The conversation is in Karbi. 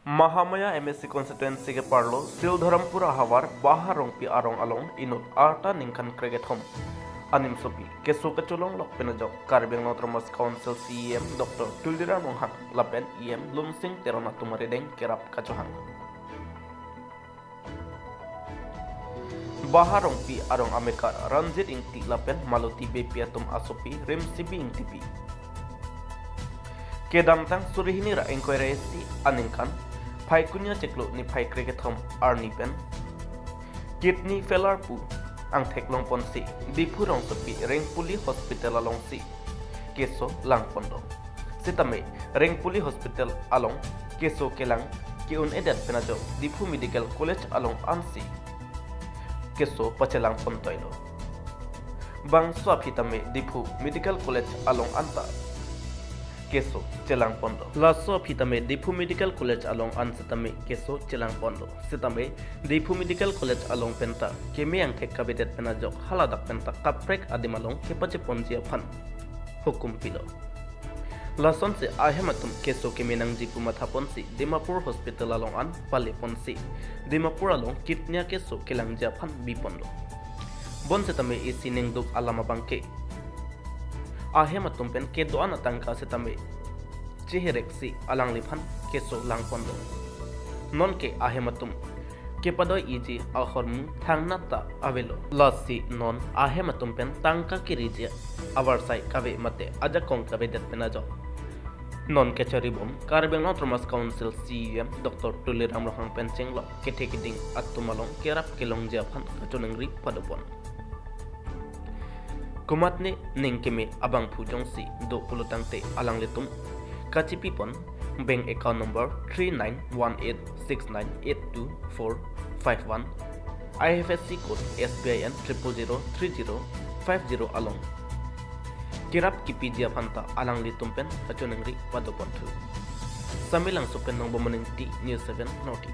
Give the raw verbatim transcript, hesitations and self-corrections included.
Mahamaya M A C constituency keparlo Sildharampur ahavar Baha Rongpi arong along inut arta ningkan krekethom animsopi keso kacholonglok pen ajok Karbi Anglong Autonomous Council C E M Doctor Tuliram Ronghang lapen E M Lunsing Teron atum arideng kerap kachohang. Baha Rongpi arong amekar Ranjit Ingti lapen Maloti Beypi atum asopi Rimsibi Ingtipi kedamtang suri hini ra ingkoi ra isi aningkan Phaikuni achiklo niphai krekethom arni pen kidney failure pu angthek longponsi Diphu rongsopi Rengpuli Hospital alongsi keso langponlo. Sitame Rengpuli Hospital along keso kelang ke-un-edet pen ajok Diphu Medical College along ansi keso pachelangpontoilo. Bangso aphi tame Diphu Medical College along anta keso chelangponlo. Laso aphi tame Diphu Medical College along an sitame keso chelangponlo. Sitame Diphu Medical College along penta keme angthek kavedet pen ajok haladak penta kaprek adim along kepacheponji aphan hukum pilo. Lasonsi ahem atum keso keme nangji pu mathaponsi Dimapur Hospital along an paleponsi Dimapur along kidney akeso kelangji aphan biponlo. Bonsitame isi ningduk alam abangke ahem atum pen kedo-an atangka sitame chehereksi alangliphan keso langponlo. Nonke ahem atum kepadoi-iji ahormu thangnat ta avelo. Lasi non ahem atum pen tangka keriji avarsai kave mate ajakong kavedet pen ajok non kacharibom Karbi Anglong Autonomous Council C E M Doctor Tuliram Ronghang pen chenglok kethe kiding atum along kerap kelongji aphan kachoningri padopon. Komatne ning keme abangphu jongsi do pulotangte alanglitum kachipipon bank account number three nine one eight six nine eight two four five one, I F S C code S B I N triple zero three zero five zero along kerap kipiji aphanta alanglitum pen kachoningri padoponthu. Samelangso pen Nongbom Maning T, News seven North East.